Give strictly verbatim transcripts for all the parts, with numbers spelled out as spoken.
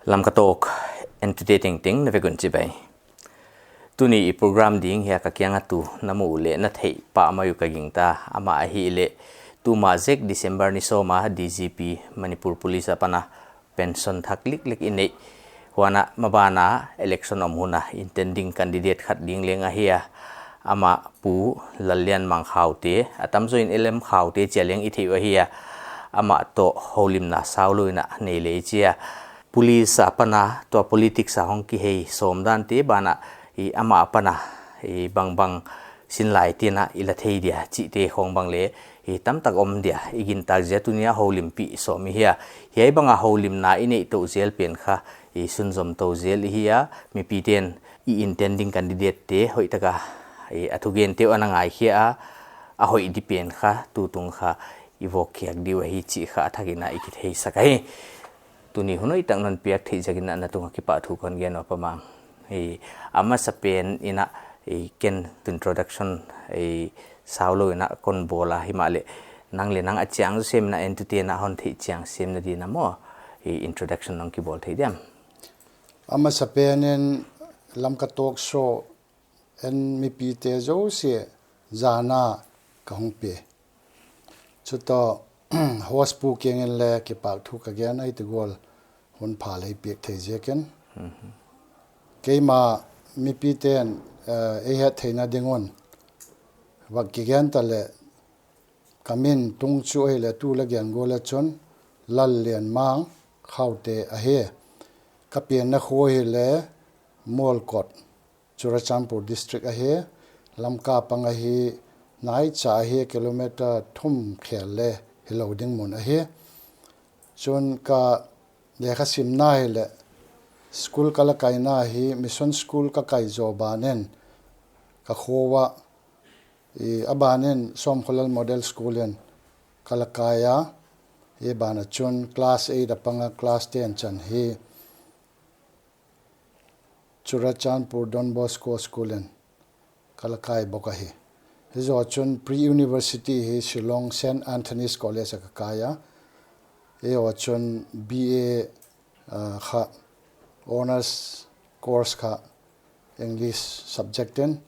Lamka Talk entute tengteng na vek un chibai. Tuni i program ding hiai a ka kiang a tu na mu uleh na theih pah mai uh ka gingta, amah ahihleh tuma zek December ni sawm a D G P Manipur Police apan a pension thak liklik i neih. Huan a maban a election om hun a intending candidate khat ding leng ahi a, amah Pu Lallianmang Khaute, a tamzaw in L M Khaute chia leng i theih uh ahi a, amah toh houlimna saulou in a nei lei chia. Police apan a tua politics a hong kihei sawm dante ban a, i amah apan a i bangbang sinlai te'n a i la thei dia chihte khong bang leh i tamtak om dia i gintak ziak a tuni a houlimpih sawm i hi a. Hiai bang a houlimna i neih tou zel pen kha i sunzom tou zel i hi a, mipite'n i intending candidate te hoihtak a i a thugente uh ana ngaikhia a, a hoih di pen kha tutung kha i vawkkhiak di uh ahi chih kha a thak in a i kitheisak ahi. Tuni hun hoihtak non piak theih ziak in a na tung a kipahthu kon gen uh a Pa Mang. I, a masa pen in a, i, ken tu introduction, i, saulou in a kon bawl a, himahleh nang leh nang a chiang zaw sem in a entute'n a hon theih chiang semna di'n a maw, i, introduction nong kibawl thei diam? A masa pen in Lamka Talk Show en mipite zousia zana ka hong pe. Chutoh host pu kiang in leng kipahthu ka gen a, i ti gual hun pha lei piak thei ziak in. Keimah mipite'n, eh, ei het theihna ding un va kigen ta leh, ka min tung chu ahihleh tu la gen gual a chun Lallianmang Khaute ahi. Ka pianna khua ahihleh Mualkot, Churachandpur District ahi. Lamka pang ahi, naicha ahi, kilometer thum khel leh hilou ding mun ahi. Chun ka lekha simna ahihleh school ka la kaina hi Mission School ka kai zaw ban in ka khua ah, i, a ban in Sawmkholal Model School in ka la kai a, i ban a chun class eight apang a class ten chan hi Churachandpur Don Bosco School in ka la kai bawk ahi. Hizaw chun pre-university hi Shillong Saint Anthony's College a ka kai a. Hizaw chun B A, ah, kha, honours course kha English subject in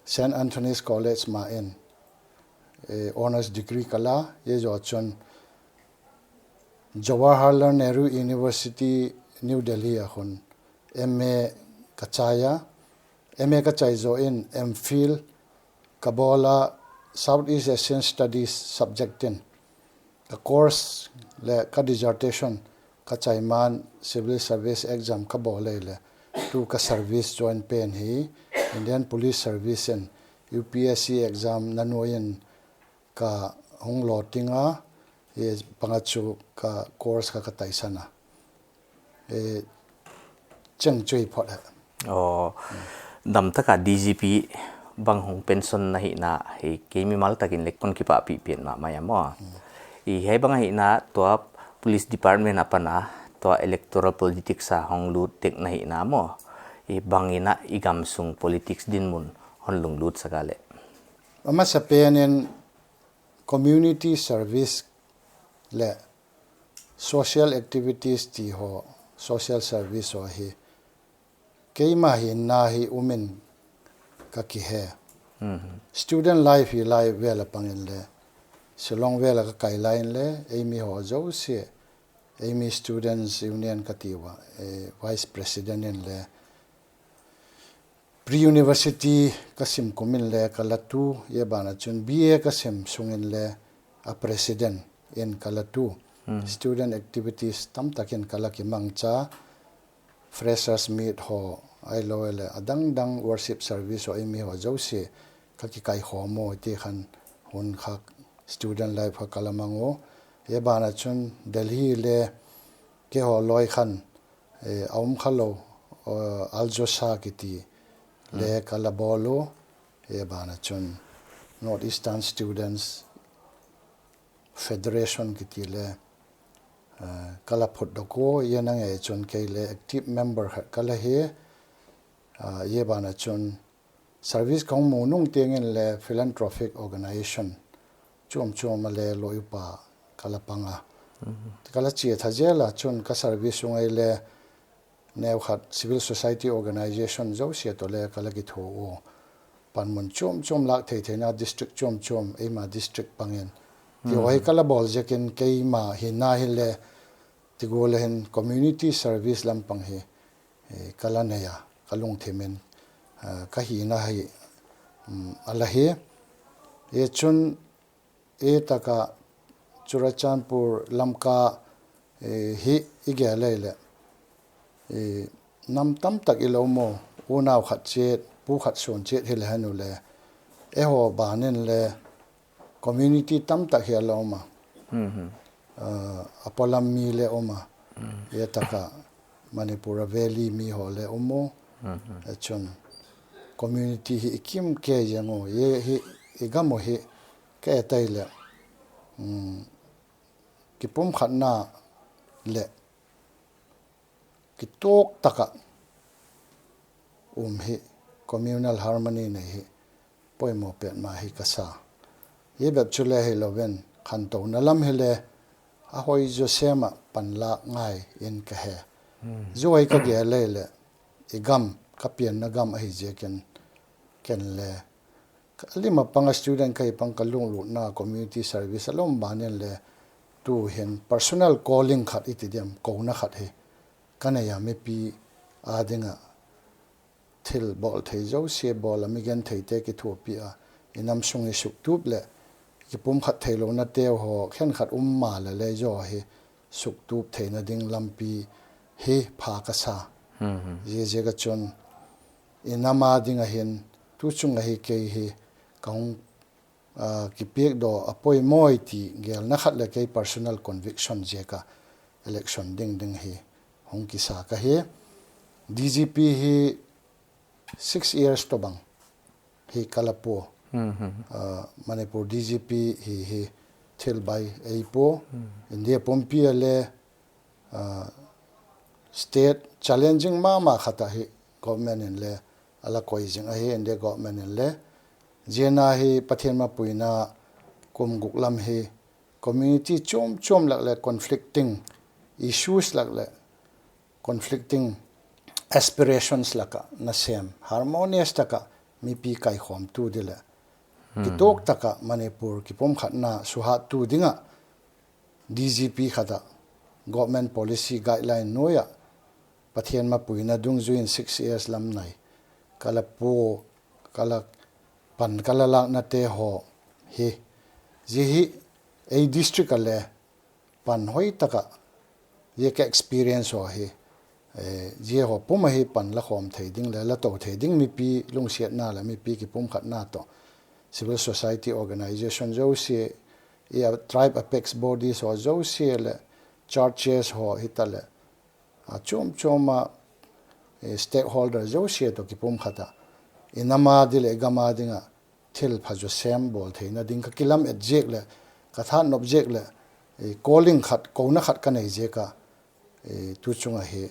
Saint Anthony's College mah in, eh, honours degree ka la, hizaw chun Jawaharlal Nehru University, New Delhi a hun M A ka chai a, M A ka chai zaw in M Phil ka bawl a Southeast Asian Studies subject in. Ka course leh ka dissertation ka chai man civil service exam ka bawl lei leh tu ka service join pen hi Indian Police Service in U P S C exam na nuai in ka hong lawting a, i panga chu ka course kha ka taisan a. Eh, cheng chu hi phot a. Aw, damtak a D G P bang hong pension na hihna hi kei mimal takin leng kon kipahpih pen mahmah a maw. I hiai bang ahihna tua police department apan a tua electoral politics a hong lut tek na hihna maw. I bang in a i gamsung politics dinmun hon lunglut sak a leh? A masa pen in community service leh social activities ti haw, social service haw hi keimah hinna hi um in ka kihe. Student life hi lai vel a pang in leh, Shillong vel a ka kai lai in leh, eimi haw zousia, eimi Students Union ka ti ua, eh, Vice President in leh, pre-university ka sim kum in leh ka la tu, i ban a chun B A ka sim sung in leh a president in ka la tu. Student activities tamtak in ka la kimangcha, freshers meet haw, ahilou leh a dangdang worship service haw, eimi haw zousia ka kikaikhawm uh, ti khan hun kha student life kha ka la mang uh. I ban a chun Delhi leh kei haw lawi khan, eh, a um khalou, eh, ALJOSA kiti leh ka la bawl uh, i ban a chun North Eastern Students Federation kiti leh, eh, ka la phutdoh uh, i na ngei chun kei leh active member khat ka la hi, eh, i ban a chun service ka hong mu nung teng in leh philanthropic organization chuamchuam a leh loi upa ka la pang a. Ka la chia tha zel a, chun ka service sung ah leh neu khat civil society organization zousia toh leh ka la kithuah uh. Panmun chomchom lak thei theihna district chomchom, eima district pangin. Ti uh hi ka la bawl ziakin keima hihna hi leh, ti gual leh hin community service lampang hi, eh, ka la nei a, ka lungthimin, ah, ka hihna hi, um, a la hi. E chun, e taka Churachandpur Lamka, eh, hi i gel leh, eh, nam tamtak i la om uh, unau khat chiat, pu khat suan chiat hi leh hanu leh, eiho banin leh, community tamtak hi a la om a. Ah, a polam mi leh om a. E taka Manipur a valley mi ho leh om uh. E chun community hi i kim kei ziang uh. E hi i gam uh hi ka et leh, um, kipumkhatna leh kituak taka um hi, communal harmony nei hi poimoh petmah hi ka sa. Hi bep chu leh hilou in, khantouna lam hi leh a hoi zaw sem a panlak ngai in ka he. Zuai ka gel leh, i gam, ka pianna gam ahi ziakin, ken leh ka lim a pang a student ka hi pang ka lunglutna community service a la om banin leh, tuhin personal calling khat i ti diam, kouna khat hi ka nei a, mipi adinga thil bawl thei zousia bawl a, mi gentheite kithuahpih a, i nam sung i suktup leh kipumkhat theilounate ho khenkhat um mahleh leh zaw hi suktup theihna ding lampi hi pha ka sa. Ziaziak a chun i nam ading a hin, tu chung a hi kei hi ka hung, ah, kipiakdaw a poimoh i ti gelna khat leh kei personal conviction ziak a election ding ding hi hong kisa ka hi. D G P hi six years toh bang hi ka la pua. Ah, Manipur D G P hi, hi thil bai ei pua. India pumpi a leh, ah, state challenging mahmah khat a hi government in leh a la koi zing ahi, India government in leh. Ziana hi Pathian mapuina kum guk lam hi community chomchom lak leh conflicting issues lak leh conflicting aspirations laka nasem harmonious taka mipi kaikhawmtu di leh kituak taka Manipur kipumkhatna suhattu dinga D G P khata government policy guideline nuaia Pathian mapuina dungzuiin six years lam nai ka la pua, ka la pan, ka la laknate ho hi, zi hi ei district a leh pan hoih taka, zi ka experience ho hi, eh, zi ho puma hi pan la khawm thei ding leh la tou thei ding mipi lungsiatna leh mipi kipumkhatna toh, civil society organization zousia, i a tribe apex bodies ho zousia leh churches ho hi ta leh, a chomchom a, eh, stakeholder zousia toh kipumkhata, i nam a di leh gam a dinga thil pha zaw sem bawl theihna ding ka kilamet ziak leh, ka thanop ziak leh, eh, calling khat, kouna khat ka nei ziak a, eh, tu chung a hi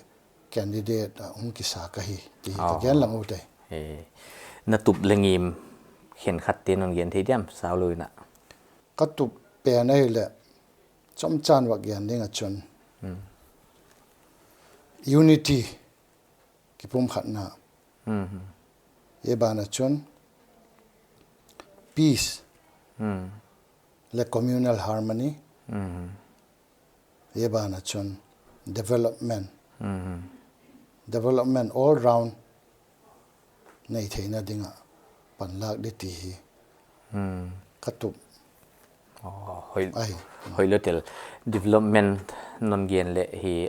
candidate a hong kisa ka hi, ti hi ka gen lang uh tei. Eh, na tup leh ngim khenkhat te non gen thei diam, saulou in a. Ka tup pen ahi leh, chomchan va gen ding a chun. Unity, kipumkhatna. Hi ban a chun peace leh communal harmony. Hi ban a chun development. Development all round nei theihna dinga panlak di ti hi ka tup. Oh, hoih, hoihlou tel. Development non gen leh hi,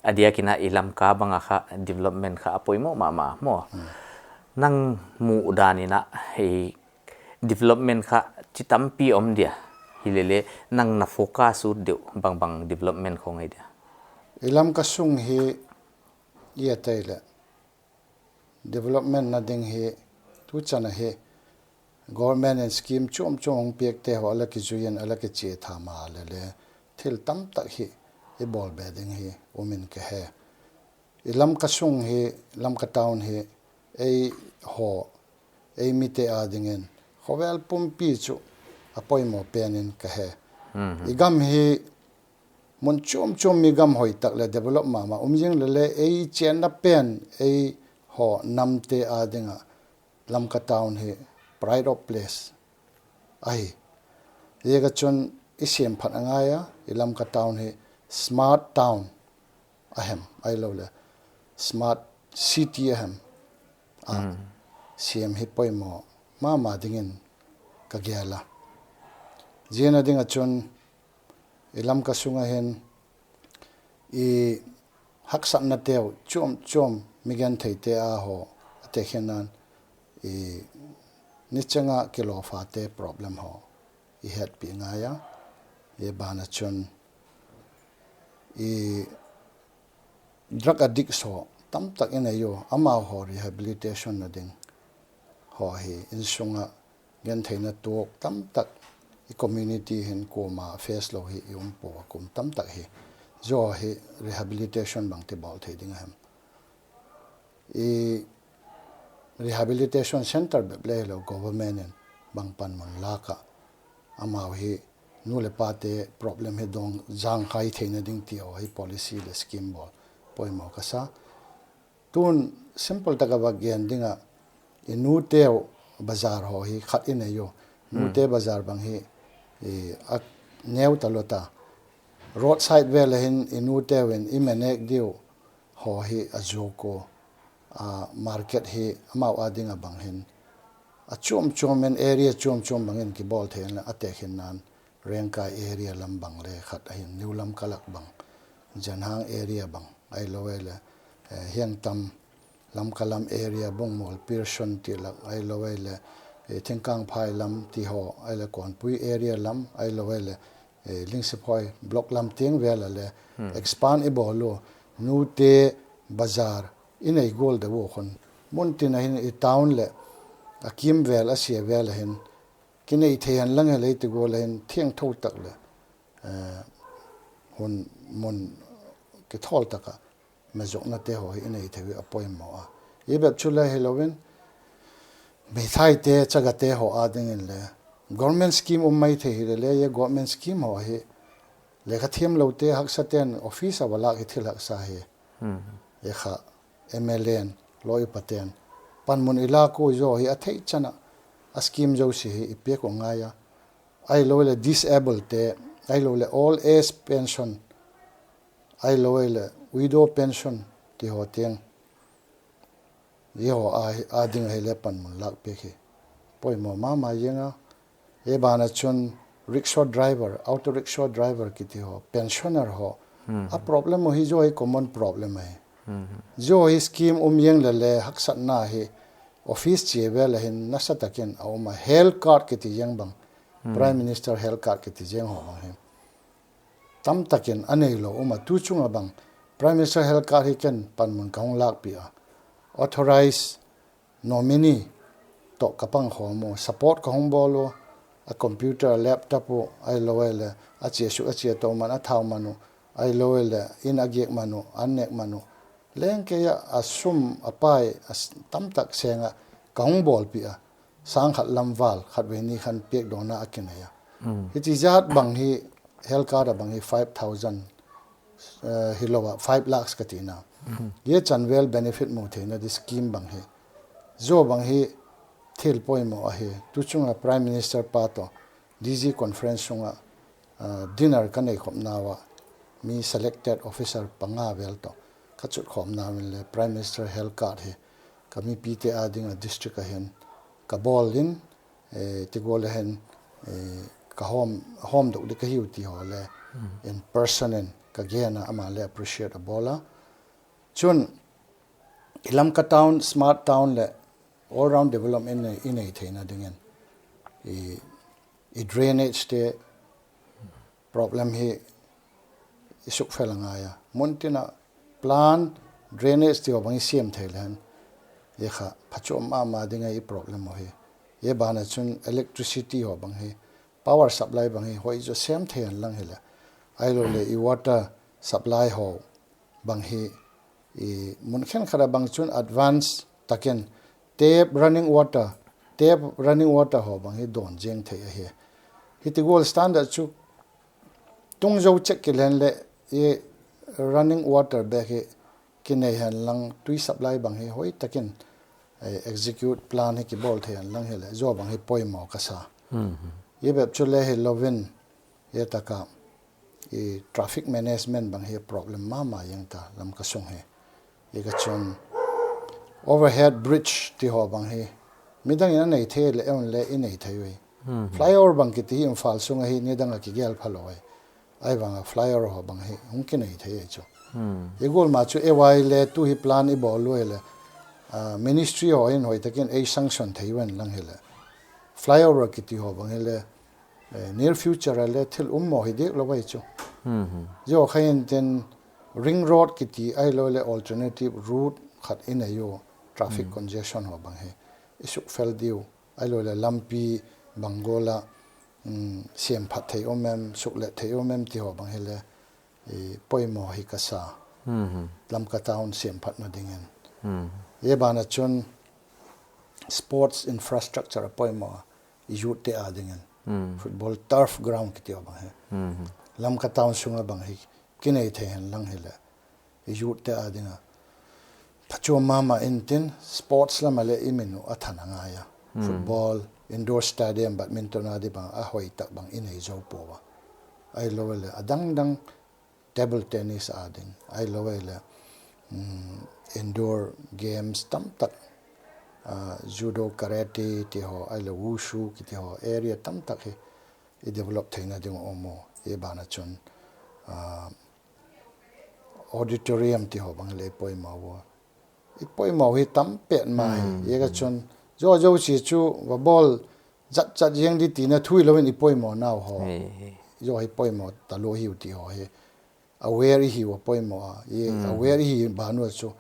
a diakin a i Lamka banga kha development kha a poimoh mahmah maw. Nang muhdan in a hi development kha chi tampi om dia. Hilele nang na focus ut deuh bangbang development khong ahi dia. I Lamka sung hi i et leh development na ding hi, tu chan a hi, government in scheme chomchom hong piakte ho a la kizuiin a la kichih tha mahleh leh, thil tamtak hi i bawl be ding hi um in ka he. I Lamka sung hi, Lamka town hi, ei ho, ei mite a dingin khovel pumpi chu a poimoh pen in ka he. I gam hi mun chuamchuam mi gam hoihtak leh develop mahmah um zing leh leh ei chianna pen ei ho namte a dinga Lamka town hi pride of place ahi. Ziaka chun i siam phat a ngai a, i Lamka town hi smart town a hem, ahilouleh smart city a hem. A siam hi poimoh mahmah dingin ka gel a. Ziana dinga chun i Lamka sunga hin i haksatna teuh chuamchuam mi gentheite a ho a tekhin nan i nichanga kilawmfate problem ho i hetpih ngai a. I bana chun i drug addict ho tamtak i nei uh, amau ho rehabilitation na ding ho hi insunga gentheihna tuak tamtak i community hin kuamah face lou hi i um pua kum tamtak hi. Zaw hi rehabilitation bangte bawl thei ding a hem. I rehabilitation center bep leh lou government in bang panmun lak a amau hi nu leh pate problem hi dawng zang khai theihna ding ti ho hi policy leh scheme bawl poimoh ka sa. Tun simple taka va gen dinga i nuteu bazar ho hi khat i nei uh. Nute bazar bang hi i a neu ta lou ta. Roadside vel a hin i nuteu in i menek diu ho hi a zuak uh. A market hi amau a dinga bang hin a chuamchuam in area chuamchuam bangin kibawl thei in a tekhin nan Rengkai area lam bang leh khat a hin New Lamka lak bang, Zenhang area bang, ahilouleh eh, Hiangtam, Lamka lam area, Bungmual, Pearson ti lak, ahilouleh eh, Thingkangphai lam ti ho, ahilouleh Konpui area lam, ahilouleh eh, Lingsiphoi block lam tiang vel a leh expand i bawl uh. Nute bazar i nei gual deuh uh khun mun tin a hin i town leh a kimvel a siavel a hin kinei thei hen lang hi leh ti gual a hin thiangtho tak leh eh, hun mun kithawl taka mezoknate ho hi i nei thei uh a poimoh a. I bep chu leh hilouin meithaite chagate ho a dingin leh government scheme um maithei hi leh leh government scheme ho hi lekha thiam loute haksaten office a va lak hi thil haksa hi. Lekha M L A in, loi paten panmun i lak uh zaw hi a theih chana a scheme zosia hi i piak uh ngai a. Ahilouleh disable te, ahilouleh old age pension, ahilouleh widow pension ti ho tiang i ho a, a ding hi leh panmun lak piak hi poimoh mahmah zing a. I bana chun rickshaw driver, auto rickshaw driver kiti ho, pensioner ho a problem uh hi zaw hi common problem ahi. Zaw hi scheme um zing leh leh haksatna hi office chiavel a hin nasatakin a um a. Health card kiti zing bang, Prime Minister health card kiti zing ho bang hi tamtakin a neilou um a. Tu chunga bang Prime Minister health card hi ken panmun ka hong lakpih a. Authorized nominee toh ka pangkhawm uh, support ka hong bawl uh, a computer, a laptop uh, ahilouleh a chia suk a chia tou man, a thau man uh, ahilouleh in a giak man uh, an nek man uh, leng kei a, a sum a pai a tamtak senga ka hong bawlpih a. Sang khat lam val, khatvei ni khan piak dawna a kinei a. Hichi zat bang hi health card a bang hi five thousand, eh, hilou a five lakhs ka tina. Ye chanvel benefit mu theihna di scheme bang hi zaw bang hi thil poimoh ahi. Tu chunga Prime Minister pa toh D G conference sunga, ah, dinner ka nei khopna ua, mi selected officer panga vel toh ka chut khopna ua leh Prime Minister health card hi ka mipite a dinga district a hin ka bawl in, eh, ti gual a hin, eh, ka hawm, hawm dok di ka hi uh ti ho leh in person in ka gen a, amah leh appreciate a bawl a. Chun i Lamka town, smart town leh all round development i nei, i nei theihna dingin i, i drainage te problem hi i sukfel a ngai a. Mun tina plant drainage ti ho bang i siam thei leh hen, ye kha phachuam mahmah ding ahi i problem uh hi. Ye bana chun electricity ho bang hi, power supply bang hi hoih zaw sem thei hen lang hileh, ahilouleh i water supply ho bang hi, i mun khenkhat a bang chun advance takin tap running water, tap running water ho bang hi dawn zing thei ahi. Hiti gual standard chu tung zou chek kei leng leh I running water bek hi kinei henlang, tui supply bang hi hoihtakin, eh, execute plan hi kibawl thei henlang hileh, zaw bang hi poimoh ka sa. I bep chu leh hilouin, i taka, i traffic management bang hi problem mahmah jeng ta Lamka sung hi. I ka chun overhead bridge ti haw bang hi midangin a nei thei leh, ei un leh i nei thei uhi. Flyover bang kiti hi Imphal sung a hi nidang a kigel phalou uhi. Ahihvang a flyover haw bang hi hong kinei thei ahi chu. I gual mah chu ei leh tu hi plan i bawl uh leh, ah, ministry haw in hoihtakin ei sanction thei uh henlang hileh, flyover kiti haw bang hileh, eh, near future a leh thil um maw hi diklou ahi chu. Zaw kha in ten ring road kiti ahilou leh alternative route khat i nei uh, traffic congestion haw bang hi i sukfel diu, ahilou leh lampi bang gual a, mm, siamphat thei om em, suklet thei om em ti haw bang hileh, i poimoh hi ka sa. Lamka town siamphatna dingin. I ban a chun sports infrastructure a poimoh a, i youth te a dingin. Football turf ground kiti haw bang hi. Lamka town sung a bang hi kinei thei henlang hileh, i youth te a dinga phachuam mahmah in tin, sports lam a leh i min uh a than a ngai a. Football, indoor stadium, badminton a di bang a hoihtak bang i nei zou pua. Ahilou leh a dangdang table tennis a ding, ahilou leh, mm, indoor games tamtak, ah, judo, karate ti haw, ahilou wushu kiti haw, area tamtak hi i develop theihna ding om uh. I ban a chun, ah, auditorium ti haw bang leh poimoh uh. I poimoh hi tam petmah hi. I ka chun, zaw zaw si chu va bawl zatzat jeng di tina thu hilouin i poimoh nau haw. Zaw hi poimoh talua hi uh ti haw hi aware i hi uh a poimoh a. I aware i hi ban uh chu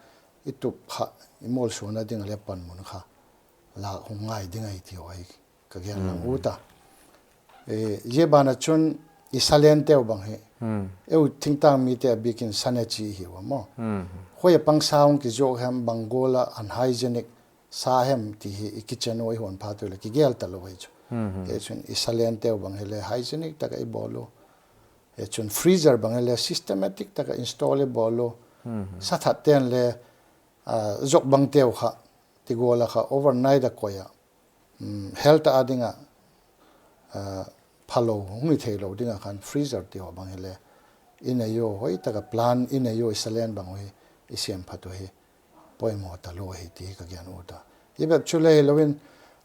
i tup kha, i mawlsuahna ding a leh panmun kha lak hong ngai ding ahi ti haw hi ka gen lang uh ta. Eh, i ban a chun i salen te uh bang hi. Eu thingtang mite a bikin sane chi hi uh maw. Khoi a pang sa hong kizuak hem bang gual a unhygienic sa hem ti hi i kitchen uh i hon pha tu leh kigel talou ahi chu. Eh, chun i salen te uh bang hileh hygienic taka i bawl uh. Eh, chun freezer bang hileh systematic taka install i bawl uh. Sa that ten leh, ah, zok bang te uh kha, ti gual a kha overnight a koi a, mm, health a dinga, ah, phalou hong hi theilou dinga khan freezer ti haw bang hileh i nei uh hoihtaka plan i nei uh, i salen bang uh hi i siamphat uh hi poimoh talua hi ti ka gen uh ta. I bep chu leh hilouin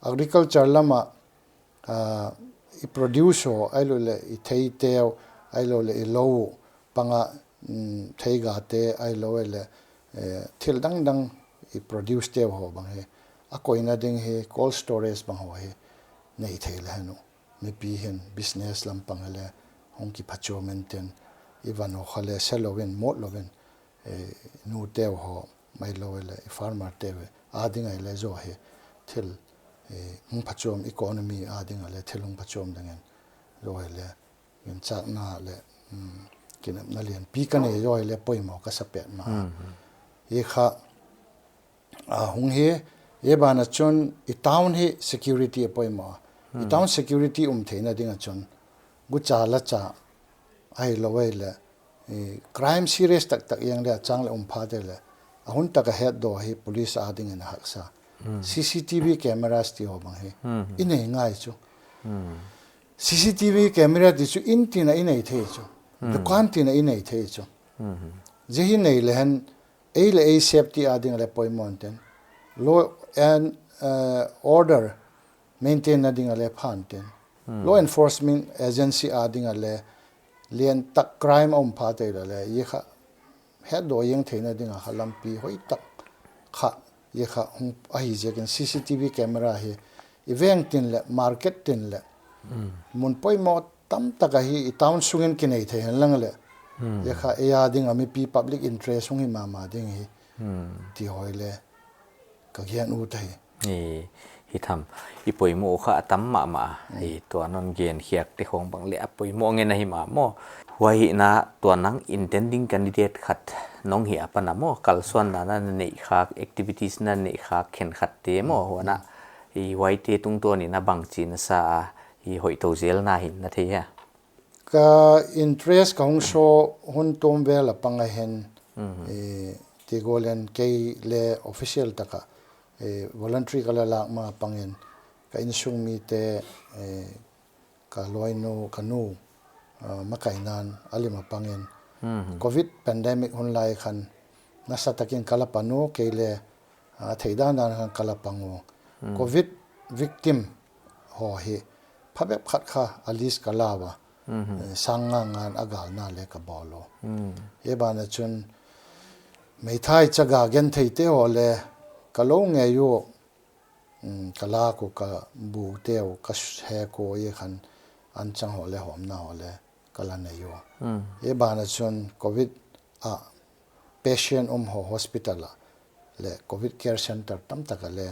agriculture lam a, ah, i produce haw, ahilou leh i theite uh, ahilou leh i lou panga, mm, theigate, ahilou leh, eh, thil dangdang i produce te uh haw bang hi a koihna ding hi cold storage bang haw hi nei thei leh hen uh. Mipi hin business lam pang leh hong kiphachuam in tin, i van uh kha leh se louin, mawt louin, eh, nu te uh haw, mai lou leh i farmer te uh a ding a leh zaw hi thil, eh, hong phachuam, economy a ding a leh thil hong phachuam dingin zaw hi leh ginchakna leh, mm, kinepna lianpi ka nei, zaw hi leh poimoh ka sa petmah. I kha, ah, hong hi, i ban a chun i town hi security a poimoh a. I town security um theihna ding a chun gucha lacha ahilou leh, eh, crime serious taktak jeng leh a chang leh um pha te leh, a hun taka hetdaw hi police a dingin a haksa. C C T V cameras ti haw bang hi i nei ngai chu. C C T V camera ti chu in tina i nei thei chu. Dukan tina i nei thei chu. Zia hi nei leh hen ei leh ei safety a ding a leh poimoh in tin, law and, eh, order maintain na ding a leh pha in tin, law enforcement agency a ding a leh liantak crime a um pha te leh, i kha hetdaw jeng theihna ding a kha lampi hoihtak kha, i kha hong ahi ziakin C C T V camera hi i veng tin leh, market tin leh, mun poimoh tamtak a hi i town sungin kinei thei henlang leh, i kha ei a dinga mipi public interest hong hi mahmah ding hi ti haw hi leh ka gen uh ta hi. I, hi tham, i poimoh kha a tam mahmah. I, tua non gen khiak te khong bang leh a poimoh ngen ahi mah maw. Huai hi na tua nang intending candidate khat nong hi a pan a maw, kalsuanna na neih khak, activities na neih khak khenkhat te maw, huan a, i, huaite tungtawn in a bangchi na sa a, i, hoih tou zel na hi na thei hia? Ka interest ka hong show hun tum vel a pang a hin, eh, ti gol in kei le official taka, eh, voluntary ka la lak ma pangin, ka insung mite, eh, ka loinu, ka nu, ah, makaihna a lim a pangin. Covid pandemic hun lai khan, nasa takin ka la pan uh, kei le, ah, theihdan dan khan ka la pang uh. Covid victim ho hi, phabep khat kha a list ka la ua. Eh, sang nga ngan a galna le ka bawl uh. Hibana chun, meithai chaga gentheite ho le, ka lou ngei uh, mm, ka lak uh, ka bu te uh, ka s-, hek uh, i khan an chang ho le, hawmna ho le, ka la nei uh. Hibana chun Covid a patient um ho hospital a le Covid care center tamtak a le,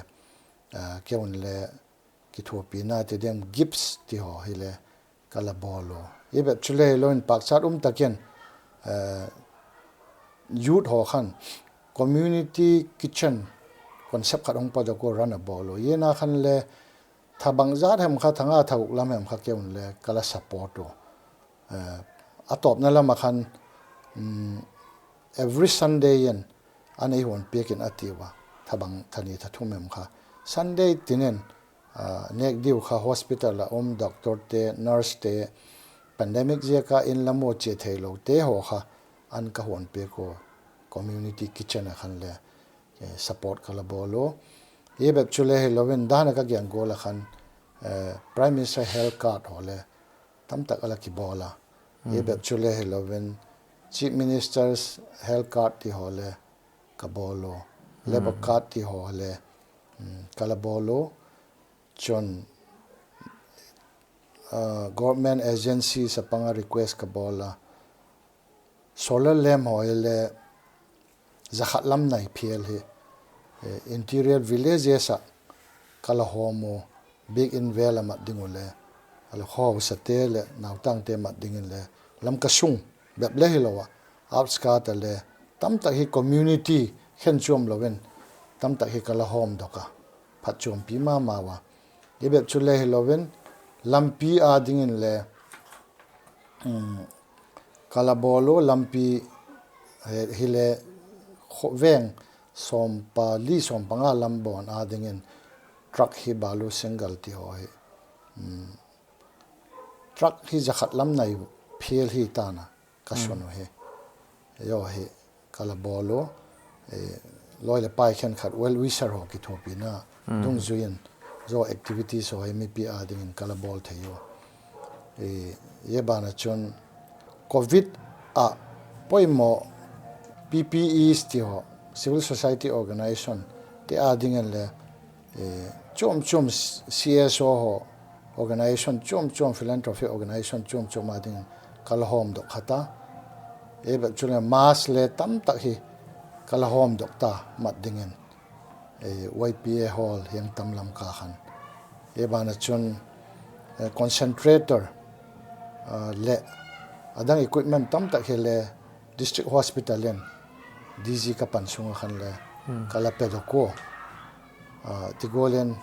ah, kei un le kithuapina te dem gifts ti ho hi le ka la bawl uh. Hibep chu le lou in pakchat um takin, eh, youth ho khan community kitchen concept khat hong padok uh, run a bawl uh. Hibana khan le thabang zat hem kha, thanga thaguk lam hem kha kei un le ka la support uh. Eh, a tawpna lam a khan, mm, every Sunday in a nei huan piak in a ti ua. Thabang thani thathum hem kha. Sunday tinin, ah, nek diu kha hospital a um doctor te, nurse te, pandemic ziaka inn lam uh chia thei lou te ho kha an ka huan piak uh community kitchen a khan le, eh, support ka la bawl uh. Hibep chu le hi lou in dan a ka gen gol a khan, eh, Prime Minister Health Card ho le tamtak a la kibawl a. Hibep chu le hi lou in Chief Minister's Health Card ti ho le ka bawl uh. Labour Card ti ho le, mm, ka la bawl uh. Chun, ah, government agencies a panga request ka bawl a. Solar lamp ho hi le zakhat lam nai phial hi, eh, interior villages a ka la hawm uh, big in vel a mat ding uh le, a le khawsa te le, nautang te mat dingin le, Lamka sung bep le hi lou a, outskirt a le, tamtak hi community khen chuam lou in, tamtak hi ka la hawm dok a, phatchuampi mahmah ua. Hibep chu le hi lou in, lampi a dingin le, mm, ka la bawl uh lampi, eh, hi le kho-, veng sawm pali, sawm panga lam bawn a dingin truck hi balu single ti ho hi. Mm. Truck hi zakhat lam nai phial hi tana ka sun uh hi. Yo hi ka la bawl uh, eh, loi le pai khenkhat well wisher ho kithuapina dungzui in, zo activities ho hi mipi a dingin ka la bawl thei uh. Eh, hibana chun Covid a poimoh P P Es ti ho, civil society organization te a dingin le, eh, chuam chuam C S O ho, organization chuam chuam, philanthropy organization chuam chuam a dingin ka la hawm dok kha ta. Hibep chu le mask le tamtak hi ka la hawm dok ta mat dingin, eh, Y P A hall hiang tam Lamka khan. Hibana chun, eh, concentrator, ah, le adang equipment tamtak hi le district hospital in D G ka pan sung a khan le ka la pe dok uh. Ah, ti gol in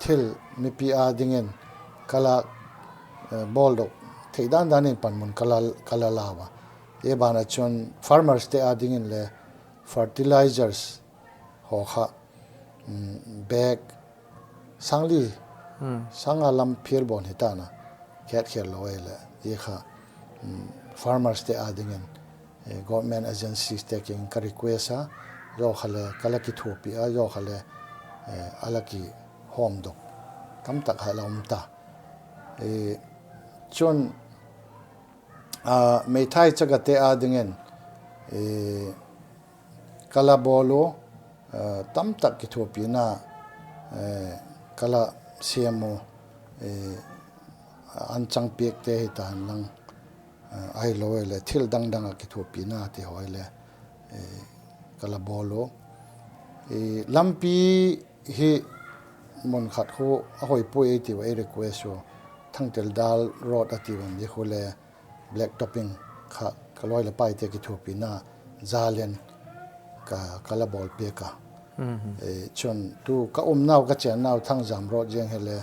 thil mipi a dingin ka la, eh, bawl dok theih dandan in panmun ka la, ka la la ua. Hibana chun farmers te a dingin le fertilizers ho kha, mm, bag sangli, sanga lam phial bawn hi tana, khet khel lou ei le, i kha, mm, farmers te a dingin, eh, government agencies te kiang ka request a, zo kha le ka la kithuapi a, zo kha le, eh, a la kihawm dok tamtak hi la um ta. Eh, chun, ah, meithai chaga te a dingin, eh, ka la bawl uh, eh, tamtak kithuapina, eh, ka la siam uh, eh, an chang piak te hi ta hen lang, eh, ahilou le thil dangdang a kithuapina ti ho le, eh, ka la bawl uh. Eh, lampi hi mun khat khu a hoih pui ei ti ua, ei request uh. Thangtel Dal Road a ti ua, mi khu le black topping kha ka loi le pai te kithuapina zal in ka, ka la bawl piak a. Eh, chun tu ka umnau ka chiannau Thangzam Road ziang hi le,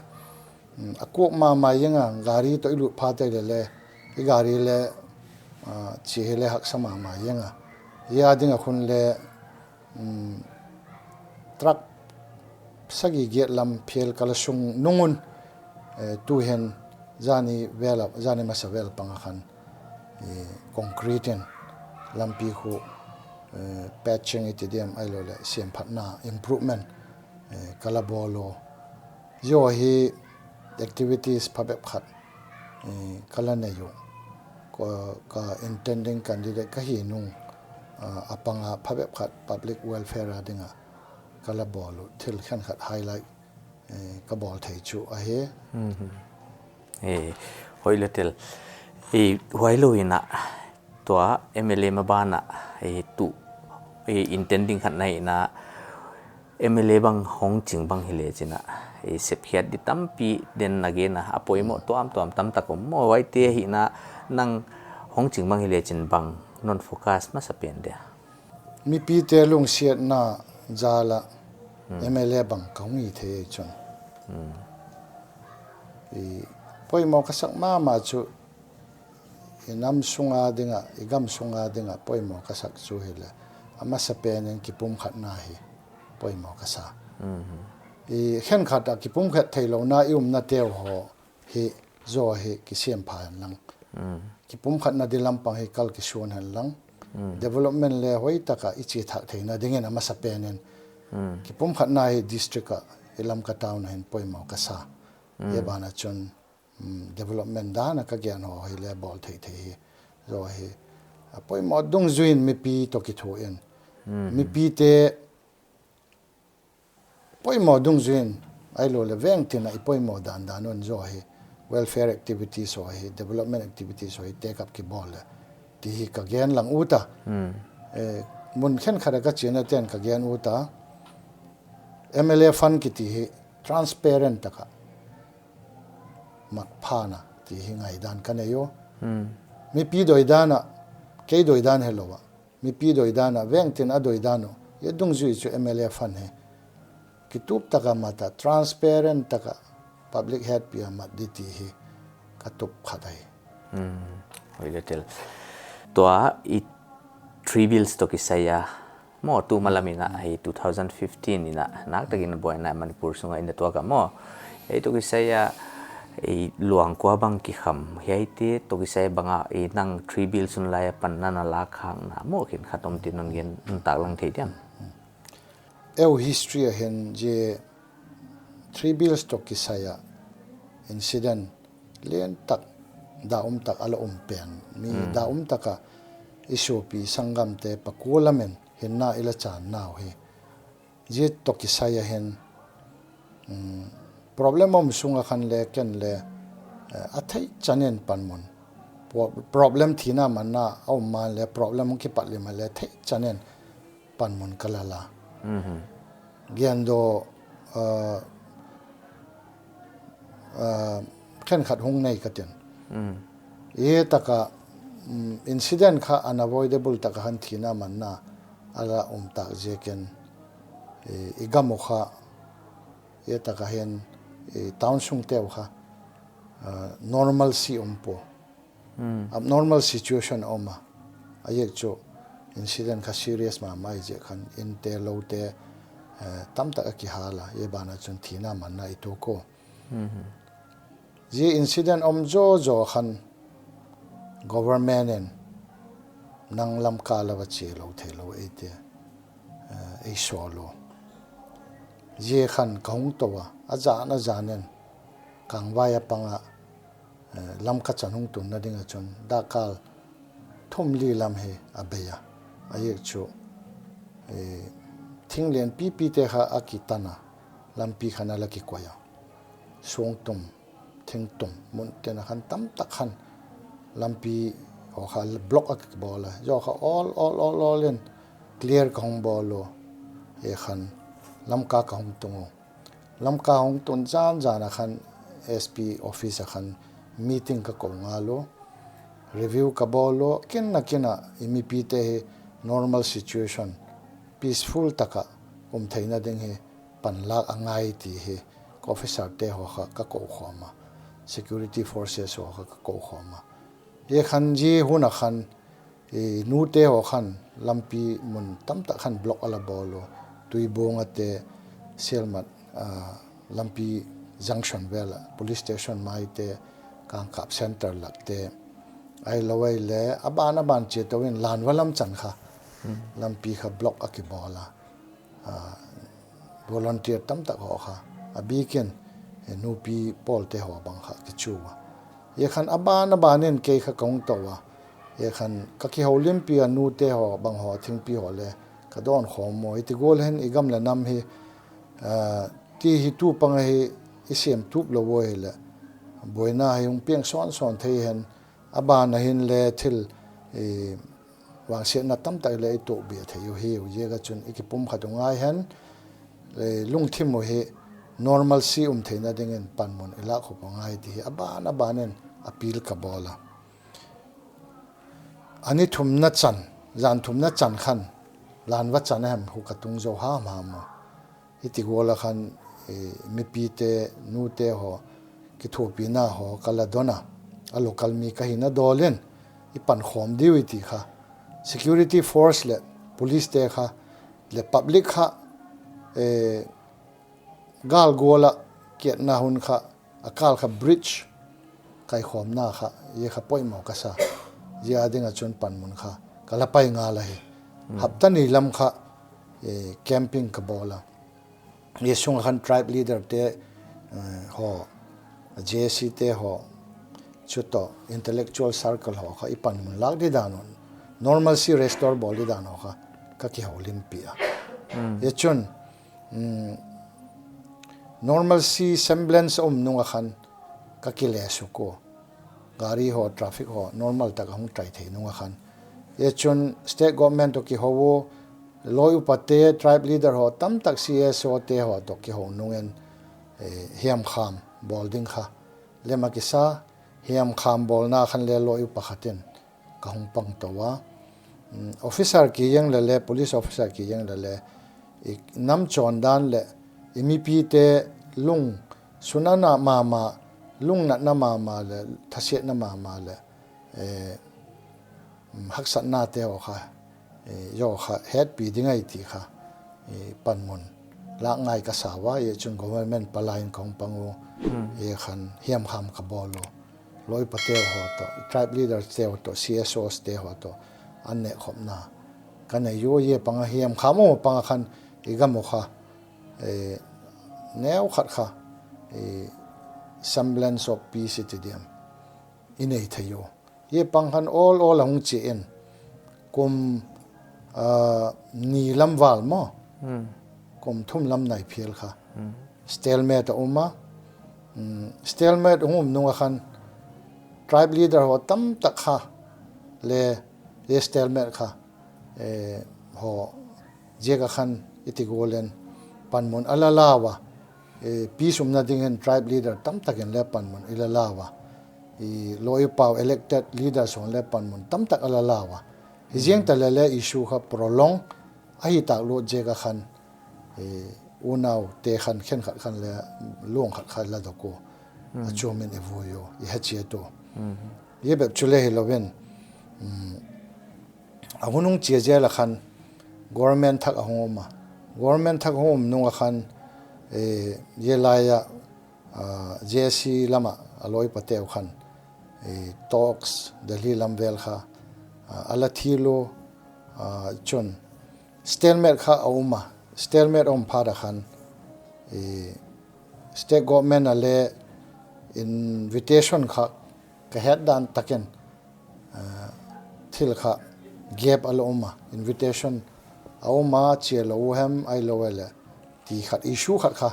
mm, a kuak mahmah ziang a, gari toh i lut pha te le le, I gari le, ah, chi hi le haksa mahmah ing a. Ia ding a khun le, um, truck sagih giat lam phial ka la sung nung un, eh, tu hen zani vel a, zani masa vel pang a khan, eh, concrete in lampi khu, eh, patching i ti diam ahihlouh le siamphatna, improvement, eh, ka la bawl uh. Zia hi activities phabep khat, eh, ka la nei uh. Ka, ka intending candidate ka hi nung, ah, a pang a phabep khat public welfare a ding a ka la bawl uh thil khenkhat highlight, eh, ka bawl thei chu ahi. Mhm. Eh, hoih le tel. Eh, huai lou in a, tua M L A maban a, eh, tu, eh, intending khat na hi in a, M L A bang hong ching bang hi le chin a, eh, sepkhiat di tampi den na gen a, a poimoh tuamtuam tamtak om maw, huaite hi na, nang hong ching bang hi le chin bang non focus masa pen dia? Mipite lungsiatna zal a, hmm, M L A bang ka hong hi thei chun. Hmm. I poimoh ka sak mahmah chu, i nam sung a ding a, i gam sung a ding a poimoh ka sak chu hi le, a masa pen in kipumkhatna hi poimoh ka sa. Mhm. I khenkhat a kipumkhat theihlouhna i umna te uh hi, zaw hi kisiam pha hen lang. Mm. Kipumkhatna di lam pang hi kal kisuan hen lang. Mm. Development le hoihtak a i chi thak theihna ding in a masa pen in. Mm. Kipumkhatna hi district a i Lamka town a hin poimoh ka sa. Mm. Hia ban a chun, mm, development dan a ka gen uh hi le bawl theihtheih hi. Zaw hi, a poimoh dungzui in mipi toh kithuah in. Mm. Mipite poimoh dungzui in, ahihlouh le veng tin a i poimoh dandan un zaw hi, welfare activities uh hi, development activities uh hi, take up kibawl le, ti hi ka gen lang ut a. Hmm. Eh, mun khenkhat a ka china ten ka gen ut a, M L A fund kiti hi transparent tak a mat pha na, ti hi ngaidan ka nei uh. Hmm. Mipi doidan a, kei doidan hilou a, mipi doidan a, veng tin a doidan uh, hia dungzui chu M L A fund hi kitup tak a mat a, transparent tak a public hetpih a mat di ti hi ka tup khat ahi. Hmm, hoih le tel. Tua i three bills toh kisai a maw, tu malam in a, hmm, hi two thousand fifteen in a, naktak in buaina Manipur sung a i na tuak a maw, hi toh kisai a, i luang kua bang kikham, hiaite toh kisai bang a, i nang three bills hun lai a pan na na lak khak na maw, khenkhat om tin non gen tak lang thei diam? Eu history a hin zia three bills toh kisai a incident lian tak, dah um tak a la um pen. Mi, hmm, dah um tak a i suapi sanggamte pakua lam in hinna i la chan na uh hi. Zia toh kisai a hin, mm, problem om sung a khan le ken le, eh, a theih chan in panmun. Pro-, problem thihna manna a om man le problem kipat lim a le theih chan in panmun ka la la. Mhm. Gen dou, uh, uh, khenkhat hong nei ka tin. Mm. Hia tak a, mm, incident kha unavoidable tak a han thihna manna a la um tak ziak in, i, i gam uh kha, hia tak a hin, i town sungte uh kha, uh, normalcy om pua. Hmm. Abnormal situation a om a. A ziak chu incident kha serious mahmah ahih ziak khan inn te lou te, eh, tamtak a kihal a, hia ban a chun thihna manna i tuak uh. Hmm. Zia incident om zawzaw khan government in nang Lamka la va chia lou theilou ei ti a, eh, ei sawl uh. Zia khan ka hung tou a, a zan a zan in Kangvai a pang a, eh, Lamka chan hung tunna ding a chun dakkal thum li lam hi a bei a. A ziak chu, eh, thing lian pipi te kha a kitan a, lampi khan a la kikuai a. Suang tum, thing tum, mun ten a khan tamtak khan lampi haw kha block a kibawl a. Zaw kha awl, awl, awl, awl in clear ka hung bawl uh. Hia khan Lamka ka hung tung uh. Lamka hong tun zanzan a khan S P office a khan meeting ka kou ngal uh, review ka bawl uh, kin a kin a i mipite hi normal situation, peaceful tak a um theihna ding hi panlak a ngai ti hi ka officer te haw kha ka kou khawm a, security forces haw kha ka kou khawm a. Hia khan zi hun a khan, i, nute haw khan lampi mun tamtak khan block a la bawl uh. Tuibong a te, Sielmat, ah, lampi junction vel a, police station mai te, Kangkap center lak te. Ahilou ahihleh, a ban a ban chiat tou in Lanva lam chan kha. Hmm. Lampi kha block a kibawl a. Ah, volunteer tamtak haw kha. A bikin, eh, nupi pawlte haw bang kha kichu a. Hia khan a ban a ban in kei kha kong tou a. Hia khan ka kihoulimpih a nute haw bang haw thingpi haw leh ka dawn khawm maw. Hiti gual hen i gam leh nam hi, ah, ti hi tu pang hi i siam tup lou uh ahihleh. Buaina hi hong piang sawnsawn thei hen. A ban a hin leh thil, eh, vangsiatna tamtak leh i tuh bia thei uh hi uh ziak a chun i kipumkhat uh ngai hen, eh, lungthim uh hi normalcy um theihna dingin panmun i lak khop uh ngai ti hi a ban a ban in appeal ka bawl a. A ni thumna chan, zan thumna chan khan, Lanva chan a hem hu ka tung zou hamham uh. Hiti gual a khan, eh, mipite, nute haw, kithuahpihna haw, ka la don a. A local mi ka hihna dawlin, i pan khawm di uh i ti kha. Security force leh police te kha, leh public kha, eh, gal gual a kiatna hun kha, a kal kha bridge, kaikhawmna kha, hia kha poimoh ka sa. Zia ding a chun panmun kha, ka la pai ngal a hi. Hmm. Hapta ni lam kha, eh, camping ka bawl a. Hia sung a khan tribe leader te, eh, haw, J C te haw, chu toh intellectual circle haw kha, i panmun lak di dan uh. Normalcy restore bawl di dan uh kha, ka kihoulimpih a. Hmm. Hia chun, mm, normalcy semblance um nung a khan ka kile suk uh. Gari haw, traffic haw, normal tak a hong try thei nung a khan. Hia chun state government toh kihou uh, lawi upate, tribe leader haw, tamtak C S O te haw toh kihou nungin, eh, hiamkham bawl ding kha. Lem a kisa, hiamkham bawlna khan leh lawi upa khat in ka hong pang tou a. Mm, officer ki jeng leh leh, police officer ki jeng leh leh, i nam chawn dan leh, i mipite lungsunna mahmah, lungnatna mahmah leh, thasiatna mahmah leh, eh, mm, haksatna te haw kha, eh, zaw kha, hetpih ding ahi ti kha, eh, panmun lak ngai ka sa ua, hia chun government palai in kong pang uh, Hmm. hia khan hiamkham ka bawl uh. Lawi upate haw toh, tribe leader te haw toh, C S Os te haw toh, an nehkhopna ka nei uh, hia pang a hiamkham uh pang a khan i gam uh kha, eh, neu khat kha, eh, semblance of peace i ti diam, i nei thei uh. Hia pang khan awl awl a hong chiah in, kum, ah, ni lam val maw. Hmm. Kum thum lam nai phial kha. Hmm. Stalemate a um a. Hmm, stalemate hong um nung a khan tribe leader haw tamtak kha leh, leh stalemate kha, eh, haw ziak a khan i ti gual in panmun a la la ua. Eh, peace umna dingin tribe leader tamtak in leh panmun i la la ua. I lawi upa uh elected leaders haw leh panmun tamtak a la la ua. Hi ziang ta leh leh issue kha prolong ahi tak lut ziak a khan, eh, unau te khan khenkhat khan leh luang khat kha la dok uh. Hmm. A chuam in i vui uh, i ha chiat uh. Hmm. Hia bep chu leh hilou in, mm, a hun hong chia zel a khan government thak a hong um a. Government thak hong um nung a khan, eh, hia lai a, ah, J C lam a, a lawi upate uh khan, eh, talks, Delhi lam vel kha, ah, a la thil uh, ah, chun stalemate kha a um a. Stalemate a um phat a khan, eh, state government a leh invitation kha ka het dan takin, ah, thil kha gap a la um a, invitation a um a, chia lou uh hem, ahilou ahihleh, ti khat issue khat kha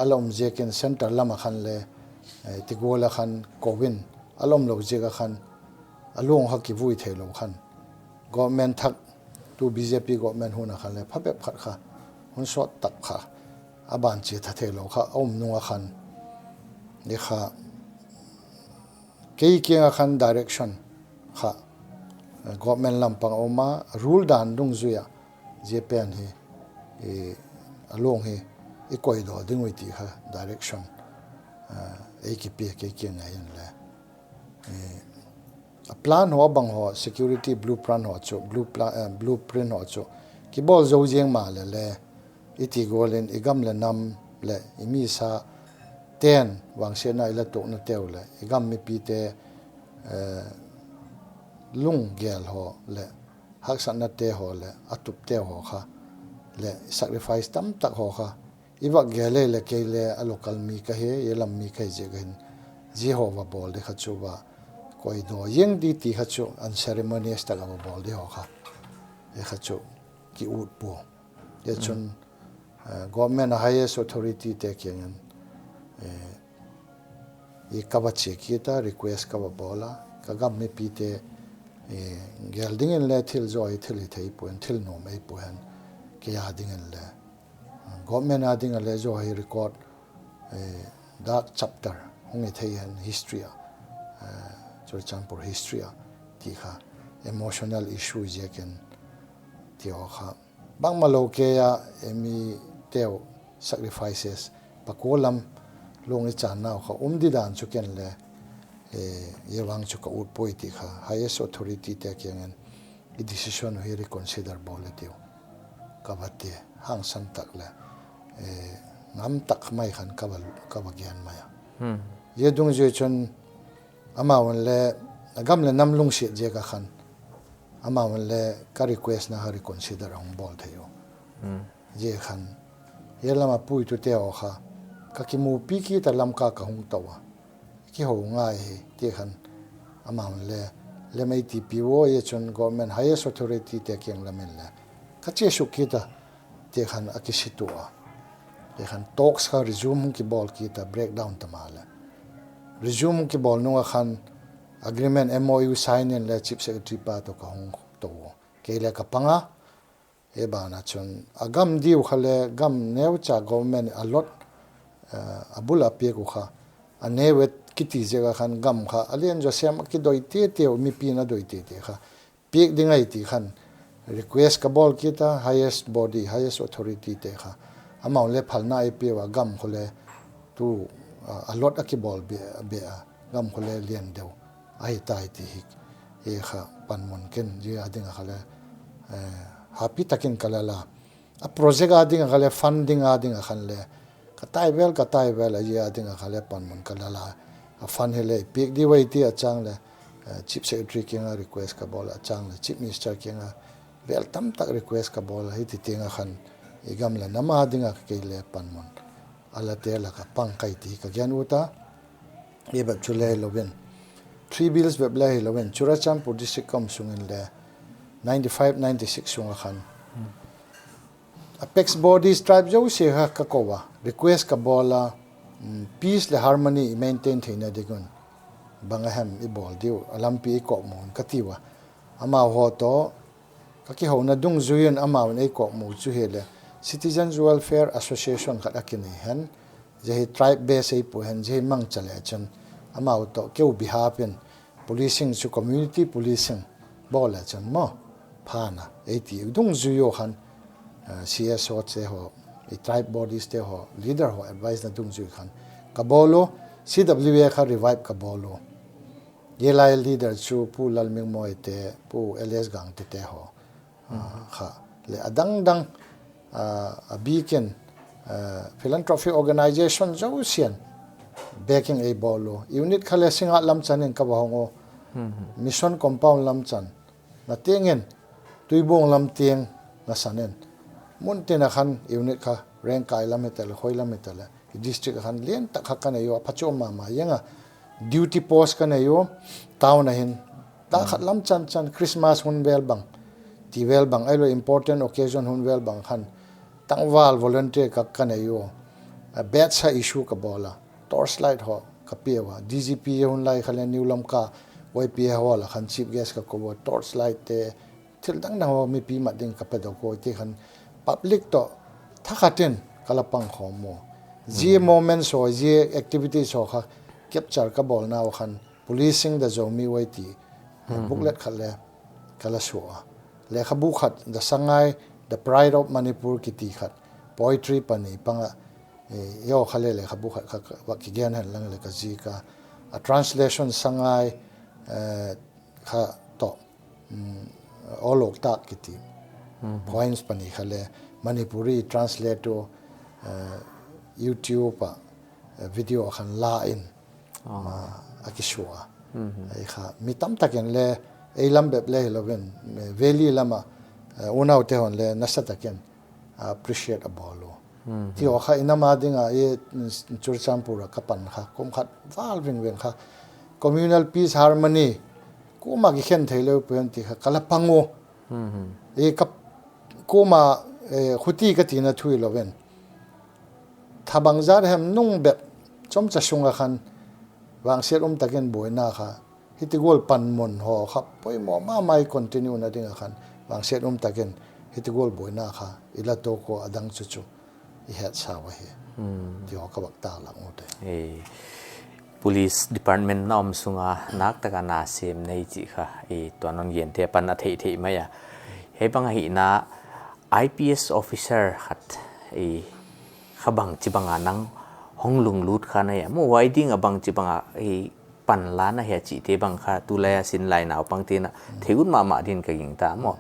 a la um ziakin center lam a khan leh, eh, ti gual a khan kou in a la um lou ziak a khan a luang kha kivui theilou khan government thak, tu B J P government hun a khan leh phabep khat kha hun sawt tak kha a ban chia tha theilou kha a um nung a khan, ni kha kei kiang a khan direction kha, eh, government lam pang a um a, rule dan dungzui a, zia pen hi, eh, a luang hi i koih dawn ding uh i ti kha direction, eh, ei kipia kei kiang a in leh, eh, a plan ho bang ho, security blueprint ho chu, blue pla-, eh, blueprint ho chu kibawl zou ziang mahleh leh, i ti gual in i gam leh nam leh i mi sa ten vangsiatna i la tuakna te uh leh i gam mipite, eh, lunggel ho leh haksatna te ho leh a tup te ho kha leh sacrifice tamtak ho kha i va gel leh kei leh a local mi ka hi, i lam mi ka hi ziak ahin, zi ho va bawl di kha chu va koidaw ziang di ti kha chu unceremonious tak a va bawl di ho kha, i kha chu ki ut pua. Hi chun, eh, government a highest authority te kiangin, eh, i ka va chi kit a, request ka va bawl a, ka gam mipite, eh, gel dingin leh thil zaw hi thil hi thei pua hen, thil nuam ei pua hen, kei a dingin leh, eh, government a dingin leh zaw hi record, eh, dark chapter hong hi thei hen history a, eh, Churachandpur history a, ti kha emotional issue ziakin ti aw kha. Bangmah lou kei a, eh, mite uh sacrifices, pakua lam lung i channa uh kha um di dan chu ken leh, eh, hi vang chu ka ut pua i ti kha, highest authority te kiangin i decision uh hi reconsider bawl leh diu ka va ti, hangsan tak leh, eh, ngam tak mai khan ka va, ka va gen mai a. Hmm. Hi dungzui chun amau in leh, a gam leh nam lungsiat ziak a khan, amau in leh ka request na kha reconsider hong bawl thei uh. Hmm. Hi khan, hi lam a puitu te uh kha, ka kimupi kit a Lamka ka hung tou a. Kihou ngai hi, ti khan, amau in leh, leh mei ti pi wo hi chun government highest authority te kiang lam in leh ka chi suk kit a, ti khan a kisi tou a. Hi khan talks kha resume hong kibawl kit a, breakdown ta mahleh. Resume hong kibawl nung a khan agreement M O U sign in leh Chief Secretary pa toh ka hong tou. Kei leh ka pang a, hi ban a chun a gam diu kha leh gam neucha government a lot, eh, a bul a piak uh kha. A neu et kiti ziak a khan gam kha a lian zaw siam a kidoi tete uh, mipi'n a doi tete kha piak ding ahi ti khan request ka bawl kit a, highest body, highest authority te kha. Amau leh phalna ei pia ua, gam khawng leh tu, ah, a lot a kibawl be, be a, gam khawng leh lian deuh ahi tai ti hi. Hi kha panmun ken, hi a ding a kha leh, eh, happy takin ka la la. A project a ding a kha leh, funding a ding a khan leh, ka tai vel, ka tai vel, a hi a ding a kha leh panmun ka la la. A fund hi leh piak di uh ahi ti a chang leh, eh, Chief Secretary kiang a request ka bawl a chang leh, Chief Minister kiang a vel tamtak request ka bawl a, hi ti teng a khan i gam leh nam a ding a kei leh panmun a la te lak a pang ka hi ti ka gen ut a. Hi bep chu leh hi lou in, three bills bep leh hi lou in, Churachandpur district ka om sung in leh, ninety five ninety six sung a khan, apex bodies tribe zosia kha ka kou a, request ka bawl a, mm, peace leh harmony i maintain theihna ding un bang a hem i bawl diu, a lampi i kawkmuh un ka ti ua. Amau haw toh ka kihouna dungzui un amau in ei kawkmuh chu hi leh Citizens Welfare Association khat a kinei hen, zia hi tribe base ei pua hen, zia hi mangcha leh chun amau toh keu behalf in policing chu community policing bawl leh chun maw pha na ei ti dungzui uh khan, eh, C S O te haw, i tribe bodies te haw, leader haw advice na dungzui khan ka bawl ua, C W A kha revive ka bawl ua. Hi lai leader chu Pu Lalmingmawi te, Pu L S Gangte te haw, ah, kha leh a dangdang, ah, a bikin, ah, philanthropic organization zosia'n backing ei bawl ua. Unit kha leh Singngat lam chan in ka va hong ua. Mission compound lam chan na teng in, Tuibuong lam teng na san in, mun tin a khan unit kha Rengkai lam hi ta leh, Khoi lam hi ta leh, i district a khan lian tak kha ka nei ua, phachuam mahmah ziang a. Duty post ka nei ua, town a hin. Dak khat lam chan chan, Christmas hun vel bang, ti vel bang, ahihlouh important occasion hun vel bang khan, tangval volunteer ka, ka nei ua. A badge a issue ka bawl a, torchlight haw ka pia ua. D G P hun lai kha leh New Lamka Y P A haw la khan chief guest ka kou ua, torchlight te, thil dangdang haw mipi mat ding ka pe dawk ua, ti khan public toh thakhat in ka la pang khawm ua. Zia moments haw, zia activities haw kha capture ka bawlna uh khan Policing the Zomi Way ti, booklet khat leh ka la suah a. Lekhabu khat, The Sangai, The Pride of Manipur kiti khat, poetry pani panga, eh, hi kha leh lekhabu khat kha, kha, va kigen hen lang leh ka zik a. A translation Sangai, eh, kha toh, mm, awlok tak kiti points pani kha le Manipuri translate to, eh, YouTube a, eh, video khan la in, ah, a kisua. Ei kha mi tamtakin le ei lam bep le hilou in, eh, valley lama, eh, unaute hon le nasatakin appreciate a bawl uh. Ti aw kha i nam a dinga i, mm, Churachandpur a ka pan kha, kum khat val vingveng kha. Communal peace harmony, kuma kikhen theilou pen ti kha, ka la pang uh. I ka, kuma, eh, khuti ka tina thu hilou in. Thabang zat hem nung bep, chomcha sunga khan, vangsiat um takin buaina kha, hiti gual panmun haw kha, poimoh mahmah i continue na dinga khan, vangsiat um takin, hiti gual buaina kha, i la tawk uh a dang chu chu, i het sa uh ahi. Ti haw ka vak tak lak uh te. Eh, Police Department na om sunga, nak taka na sem nei chih kha, eh, tuan hon gen te pan a theihtheih mai a. Hei bang ahihna, I P S officer khat, eh, kha bangchibanga nang hong lunglut kha na hia maw, huai dinga bangchibanga, eh, panla na hia chihte bang kha, tulai a sinlai naupangte na theih ut mahmah din ka gingta maw.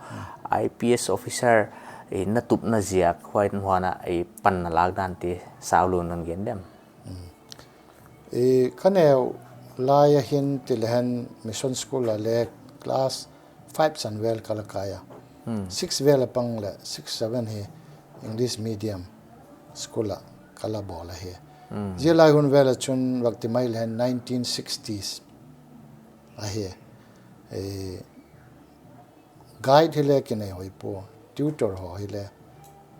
I P S officer, eh, na tupna ziak, huai huana, eh, panna lak dante, sau lou non gen diam. Eh, ka neu lai a hin tilehen Mission School a le class five chan vel ka la kai a. Six vel a pang le, six, seven hi English medium school a ka la bawl ahi. Zia lai hun vel a chun vak ti mai lehen nineteen sixties ahi. Eh, guide hi le kinei hoih pua, tutor haw hi le,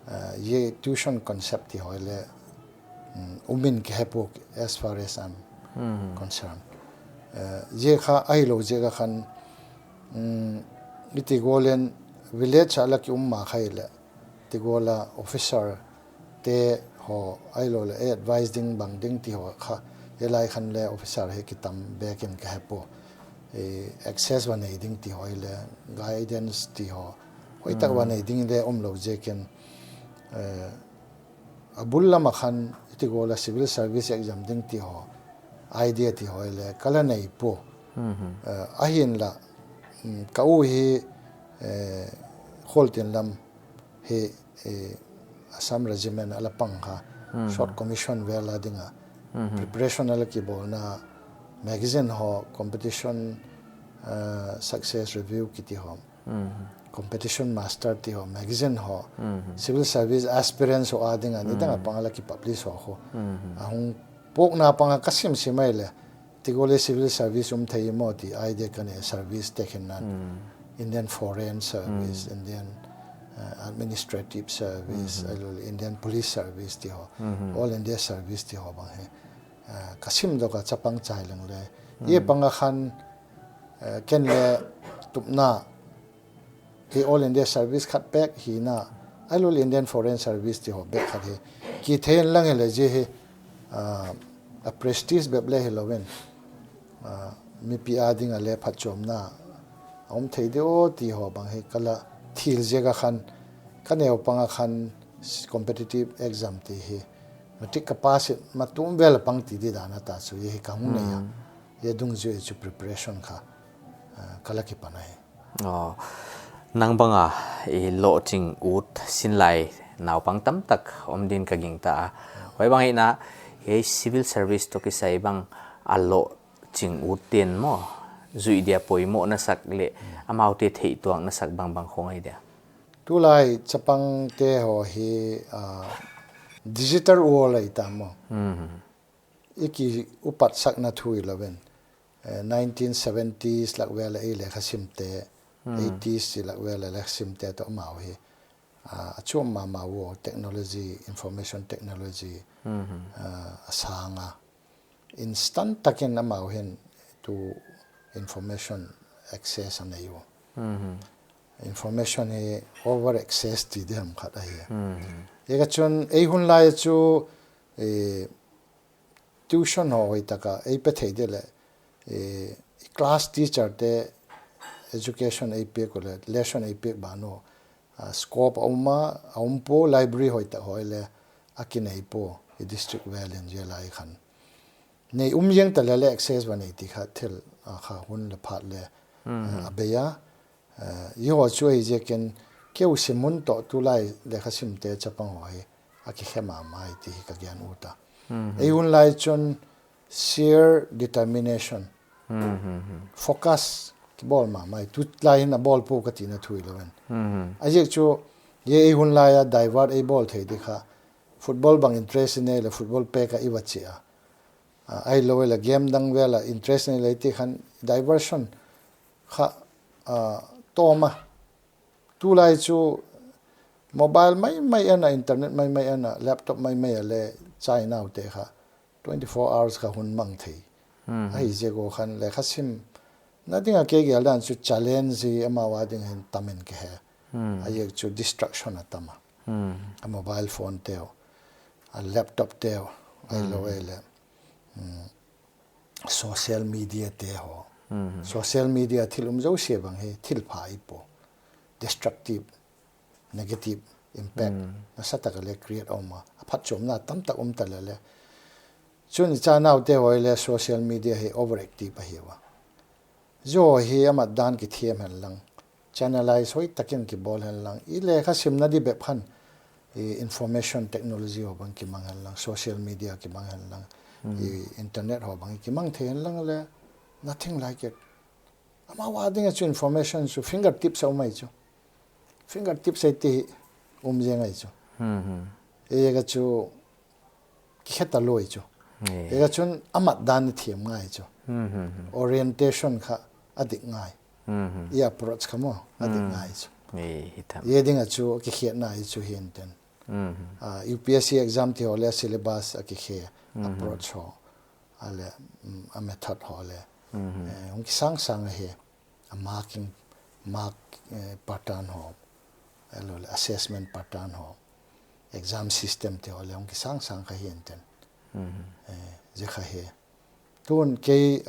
eh, ye tuition concept ti haw hi le, mm, um in ka he pua as far as I'm concerned. Eh, ye kha ahilou ziak a khan, mm, i ti gual in village a la ki um ma kha hi le, ti gual a officer te haw ahilou le, eh, advice ding bang ding ti haw kha, ye lai khan le officer hi kitam bekin ka he pua. Eh, access va nei ding ti haw hi le, guidance ti haw, hoihtak va nei ding le omlou ziakin, eh, a bul lama khan i ti gual a civil service exam ding ti haw, idea ti haw hi le, ka la nei pua. Eh, ahinla, mm, ka u hi, eh, Khualtling lam hi, eh, Assam Regiment a la pang kha, short commission vel a dinga. Preparation a la kibawlna magazine haw, competition, eh, success review kiti haw. Competition master ti haw, magazine haw. Civil service aspirants haw a dinga, nidang a pang a la kipublish haw kho. A hong pawkna panga ka simsim mai le, ti gual le civil service um thei maw ti idea ka nei, service te khin nan. Indian Foreign Service, Indian, uh, Administrative Service, ahilou le Indian Police Service ti haw, All India Service ti haw bang hi. Uh, ka sim dawk a chapang chai leng le. Ye pang a khan, uh, ken le tupna, hi All India Service khat bek hi na, ahilou le Indian Foreign Service ti haw bek khat hi. Kithei in lang hi le zia hi, ah, a prestige bep le hilou in, ah, mipi a dinga le phatchuamna a um thei di aw ti haw bang hi ka la thil ziak a khan, ka neu pang a khan competitive exam ti hi. Matric ka pass in matum vel pang ti di dan a ta chu ye hi ka hung nei a. Ye dungzui chu preparation kha, ah, ka la kipan ahi. Aw, nang banga, eh, lohching ut sinlai naupang tamtak om din ka gingta a. Huai bang ahihna, hiai civil service toh kisai bang a lohching ut ten maw, zuih dia poimoh na sak le, amaute theihtuak na sak bangbang khong ahi dia. Tulai chapangte haw hi, ah, digital world ahi ta maw. I ki upat sakna thu hilou in. Eh, nineteen seventies lak vel a ei lekha simte, eighties chi lak vel a lekha simte toh amau hi, ah, a chuam mahmah uh, technology, information technology, ah, a sang a. Instant takin amau hin tu information access a nei uh. Information hi over access ti di ham khat ahi. Ye ka chun ei hun lai chu, eh, tuition haw hoihtaka ei pe thei di le, eh, class teacher te education ei piak uh le, lesson ei piak ban uh, ah, scope a um a, a um pua, library hoihtak haw le, a kinei pua, i district vel in zia lai khan. Nei um zing ta le le access va nei ti kha thil, ah, kha hun le phat le, a bei a. Eiho chu ei ziakin keu sim hun toh tulai lekha simte chapang ho hi a kikhe mahmah hi ti hi ka gen ut a. Ei hun lai chun sheer determination, focus kibawl mahmah hi. Tulai hin a bawl pua ka tina thu hilou in. A ziak chu ei hun lai a divert ei bawl thei di kha, football bang interest i nei leh football pek a i va chi a. Ahilou leh game dang vel a interest i nei leh ti khan diversion kha tawm a. Tulai chu mobile maimai ana, internet maimai ana, laptop maimai a leh chai naute kha twenty four hours kha hun mang thei. Ahi ziak a khan lekha simna ding a kei gel dan chu challenge hi amau a ding hin tam in ka he. A ziak chu distraction a tam a. A mobile phone te uh, a laptop te uh, ahilou leh social media te ho. Social media thil um zosia bang hi thil pha i po. Destructive, negative impact nasatak a leh create a om a. A phatchomna tamtak um ta leh leh. Chun i cha naute ho leh social media hi overactive ahi ua. Zaw hi a mat dan kithiam hen lang, channelize hoihtakin kibawl hen lang, i lekha simna di bep khan i information technology ho bang kimang hen lang, social media kimang hen lang, i internet ho bang kimang thei hen lang leh, nothing like it. Amau a ding a chu information chu fingertips a um ahi chu. Fingertips a i ti hi um zeng ahi chu. Ei ka chu kikhe ta lou ahi chu. Ei ka chun a mat dan i thiam ngai chu. Orientation kha a dik ngai. I approach kha maw a dik ngai chu. Ei ding a chu kikhiatna ahi chu hi enten. U P S C exam ti ho leh syllabus a kikhe, approach ho, a leh a method ho leh hong kisangsang ahi. A marking, mark pattern ho, ahilou leh assessment pattern ho, exam system te ho leh hong kisangsang kha hi enten. Zia kha hi. Tun kei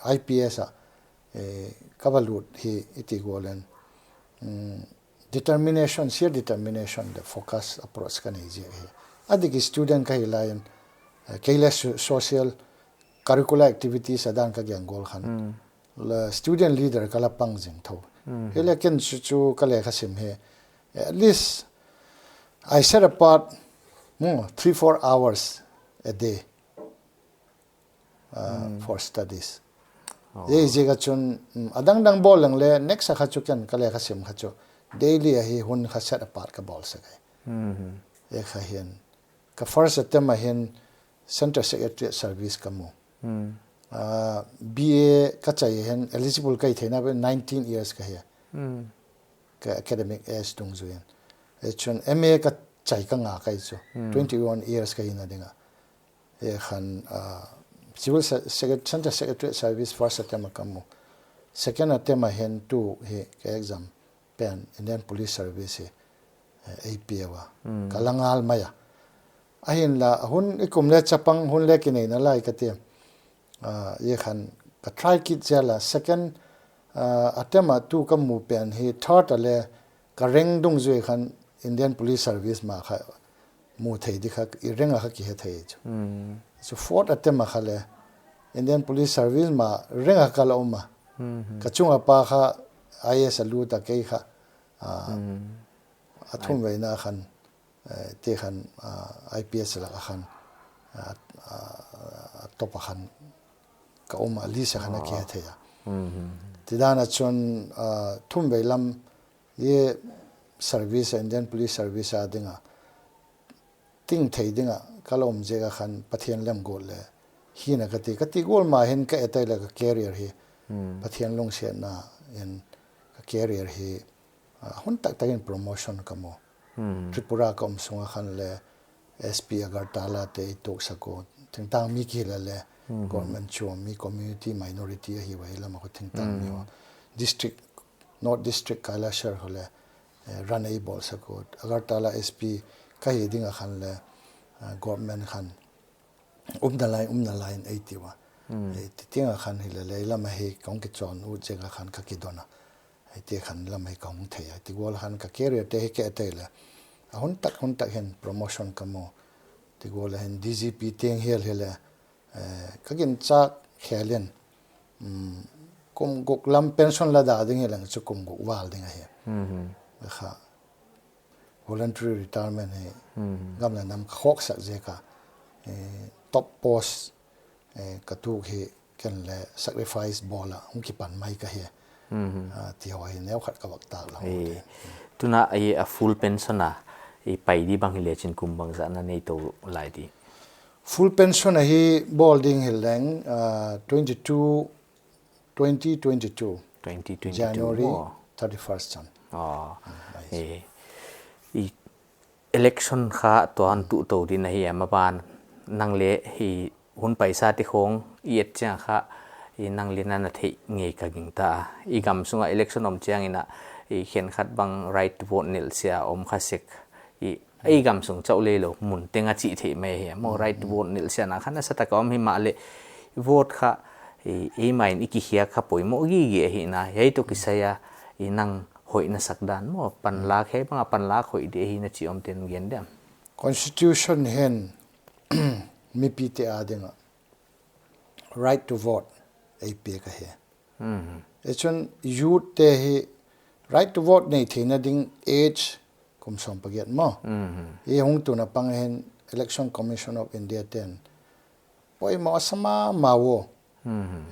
I P S a ka va lut hi i ti gual in, determination, sheer determination leh focus approach ka nei ziak hi. A dik student ka hi lai in, kei leh social curricular activities a dan ka gen gual khan leh student leader ka la pang zing tho. Hi leh ken chu chu ka lekha sim hi, at least I set apart three four hours a day for studies. Ei ziak a chun a dangdang bawl leng leh next a kha chu ken ka lekha sim kha chu daily a hi hun kha set apart ka bawl sak ahi. Ei kha hian ka first attempt a hin Central Secretariat service ka mu. B A ka chai hin eligible ka hi theihna pen nineteen years ka hi a. Ka academic age dungzui in. Ei chun M A ka chai ka ngak ahi chu twenty one years ka hina ding a. Ei khan Civil Central Secretariat service first attempt a ka mu. Second attempt a hin tu hi ka exam pen Indian Police Service hi ei pia ua. Ka la ngal mai a. Ahinla hun i kum leh chapang hun leh kineina lai ka ti. Ei khan ka try kit zel a second attempt a tu ka mu pen hi third a leh ka rank dungzui khan Indian Police Service mah kha mu thei di kha i rank a kha kihe thei chu. Chu fourth attempt a kha leh Indian Police Service mah rank a ka la um a. Ka chung a pa kha I A S a lut a kei kha a thumveina khan ti khan I P S lak a khan a top a khan ka um a list a khan a kihe thei a. Ti dan a chun thumvei lam i service a Indian Police Service a ding a ting thei ding a ka la um ziak a khan Pathian lemgual leh hina ka ti, ka ti gual mah hin ka et a leh ka career hi Pathian lungsiatna in ka career hi hun taktak in promotion ka mu. Tripura ka um sung a khan leh S P Agartala te i tuak sak uh, thingtang mi ki la leh government chuam mi, community minority ahi ua, i lam a khu thingtang mi uh. District, North District Kailasher ho leh run ei bawl sak uh. Agartala S P ka hi ding a khan leh government khan umna lai, umna lai in ei ti ua. Ti ting a khan hi leh leh i lam a hi ka hong kichawn ut ziak a khan ka kidon a. Ei ti khan lam hi ka hong thei a. Ti gual khan ka career te hi ka et a leh a hun tak hun tak hin promotion ka mu. Ti gual a hin D G P ting hial hi leh ka ginchak khel in kum guk lam pension la da ding hileng chu kum guk val ding ahi. Kha voluntary retirement hi gam leh nam ka khawksak ziak a, eh, top post, eh, ka tuk hi ken leng sacrifice bawl a hong kipan mai ka hi. Ah, ti hoih neu khat ka vak tak la. Tuna a full pension a i pai di bang hi lechin kum bangzah na nei tou lai di? Full pension a hi bawl ding hileng, ah, twenty-two, twenty twenty-two, twenty twenty-two January thirty-first chan. Oh. I election kha tuan tu to din ahi ama ban nang leng hi hun paisa ti khong i et chiang kha i nang leng na na thei ngei ka gingta. I gam sunga election om chiang ina i khenkhat bang right to vote nilh sia om kha sek. I, i gam sung chauh leh lou mun teng a chih theih mai hi. Mo right to vote nilh sia na kha nasa taka om himahleh vote kha i, i main i kihia kha poimoh gige hi na. Hiai toh kisai a i nang hoih na sak dan mo panlak hiai banga panlak hoih di hi na chi om ten gen diam? Constitution hin mipite a dinga right to vote ei pia ka hi. Hichun youth te hi right to vote nei theihna ding age kum sawm pagiat mo. I hung tuna pang hin Election Commission of India ten poimoh a sa mahmah uh.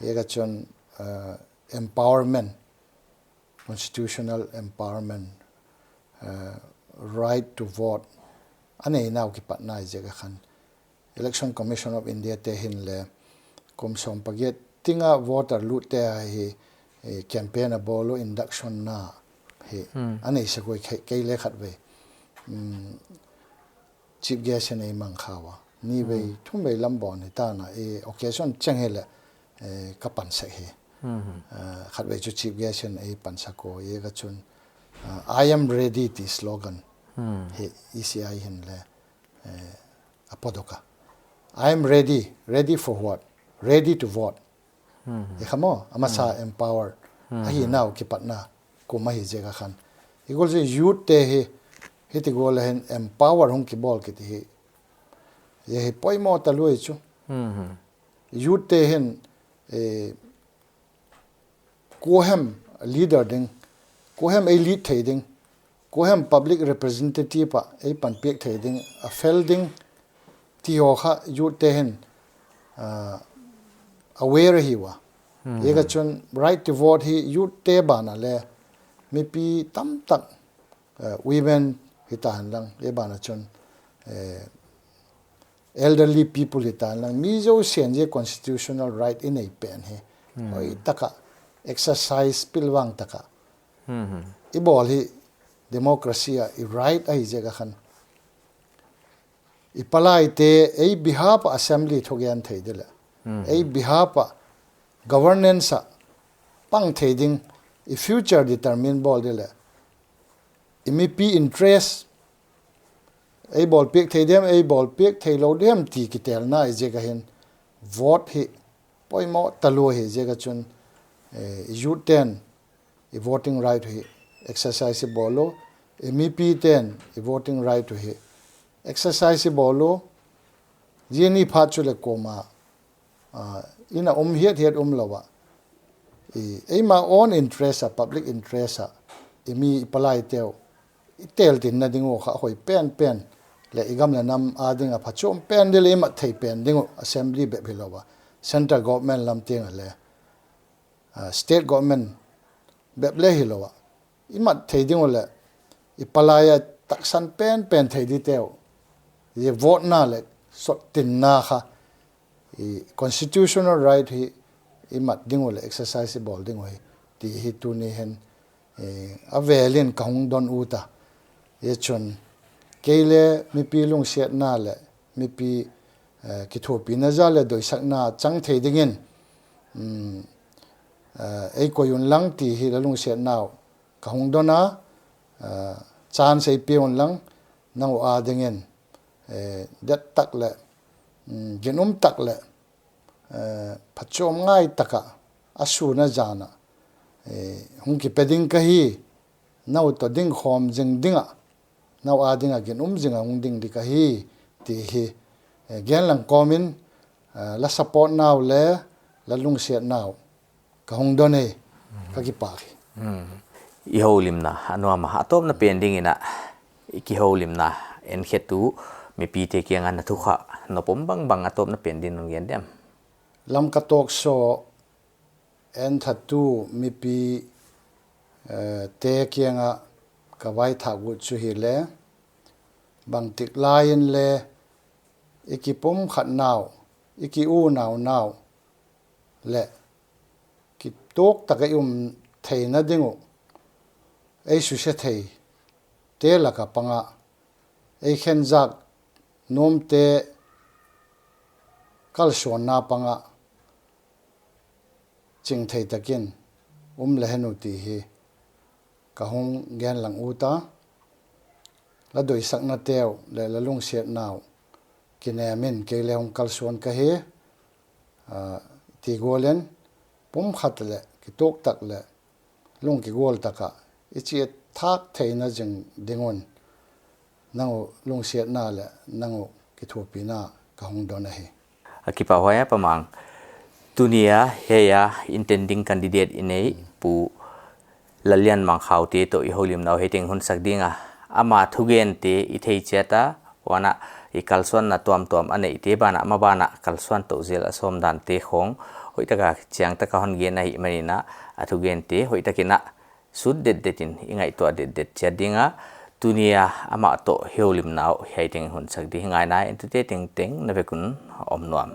Hiai ka chun, uh, empowerment, constitutional empowerment, uh, right to vote a nei nau kipatna i ziak a khan Election Commission of India te hin leng kum sawm pagiat tinga voter lut te a hi, eh, campaign a bawl uh induction na hi. A nei sak uh kei, kei leng khatvei. Chief guest in ei mang kha ua. Nivei, thumvei lam bawn hi ta na, eh, occasion cheng hileh, eh, ka pan sak hi. Eh, khatvei chu chief guest in ei pan sak uh, hiai ka chun, ah, "I am ready" ti slogan hi E C I hin leng, eh, a pawt uh ka. "I am ready." Ready for what? Ready to vote. I kha mo, a masa empower ahi nau kipatna kum ahi ziak a khan. I gol zi youth te hi, hiti gol a hin empower hong kibawl kiti hi. Hiai hi poimoh talua chu. Youth te hin, eh, kuahem leader ding, kuahem ei lead thei ding, kuahem public representative a ei panpiak thei ding, a fel ding, ti haw kha youth te hin, ah, aware hi ua. Hiai ka chun right to vote hi youth te ban a leng mipi tamtak, ah, women hi ta hen lang, hiai ban a chun, eh, elderly people hi ta hen lang, mi zosia'n hiai constitutional right i nei pen hi hoih taka exercise pilvang taka i bawl hi democracy a i right ahi ziak a khan. I palaite ei behalf a assembly thugen thei di leh, ei behalf a governance a pang thei ding, i future determine bawl di leh, i mipi interest ei bawlpiak thei diam, ei bawlpiak theilou diam ti kitelna i ziak a hin vote hi poimoh talua hi ziak a chun, eh, youth ten i voting right uh hi exercise i bawl uh, i mipi ten i voting right uh hi exercise i bawl uh, hiai ni phat chu leng kuamah, ah, ina um hiathiat umlou a. I, eima own interest a, public interest a, i mi i palaite uh i teltinna ding uh kha hoih penpen leh i gam leh nam a dinga phachom pen di leh i mat thei pen ding uh assembly bep hilou a, central government lam teng a leng, ah, state government bep leng hilou a, i mat thei ding uh leh i palai a taksan penpen thei dite uh, hiai vote na leh sottinna kha, i constitutional right hi i mat ding uh leh exercise i bawl ding uh hi, ti hi tuni hin, eh, a vel in ka hung don ut a. Hiai chun kei leng mipi lungsiatna leh mipi, eh, kithuapihna zah leh doisakna chang thei dingin, um, eh, ei koih un lang ti hi la lungsiatna uh ka hung don a, eh, chance ei pe un lang, nang uh a dingin, eh, det tak leh, um, ginum tak leh, eh, phachom ngai taka a sun a zan a, eh, hung kipe ding ka hi, nang uh toh dingkhawm zing dinga, nang uh a dinga ginum zinga hung ding di ka hi, ti hi, eh, gen lang kawmin, eh, la support na uh leh la lungsiatna uh ka hung don hi, ka kipak hi. I houlimna a nuam a, a tawpna pen dingin a, i kihoulimna enkhetu mipite kianga na thukhak nop om bangbang a tawpna pen dingin hon gen diam? Lamka Talk Show enthatu mipi, eh, te kianga ka vaithak uh chu hileh, bangtik laiin leng i kipumkhat nau, i ki-unau nau leh kituaktak a i um theihna ding uh ei susia theite laka panga, ei khenzak nuamte kalsuanna panga chingthei takin um lehang uh ti hi ka hung gen lang ut a. La doisaknate uh leh la lungsiatna uh kinemin kei leng hong kalsuan ka hi, ah, ti gualin pumkhat leh kituaktak leh lungkigual taka i chi thak theihna zing ding un nang uh lungsiatna leh nang uh kithuahpihna ka hung don ahi. A kipahhuai a Pa Mang. Tunia hiai a intending candidate i nei Pu Lallianmang Khaute toh i houlimna uh hiai teng hun sak ding a, ama thugente i thei chiat a, huan a i kalsuanna tuamtuam a neihte banah, ama banah kalsuan tou zel a sawm dante khong hoihtaka chiangtaka hon gen ahihmanin a, a thugente hoihtakin a sut detdetin i ngaihtuah detdet chiat ding a, tunia amah toh i houlimna uh hiai teng hun sak ding hi. Ngaihna entute tengteng na vek un om nuam.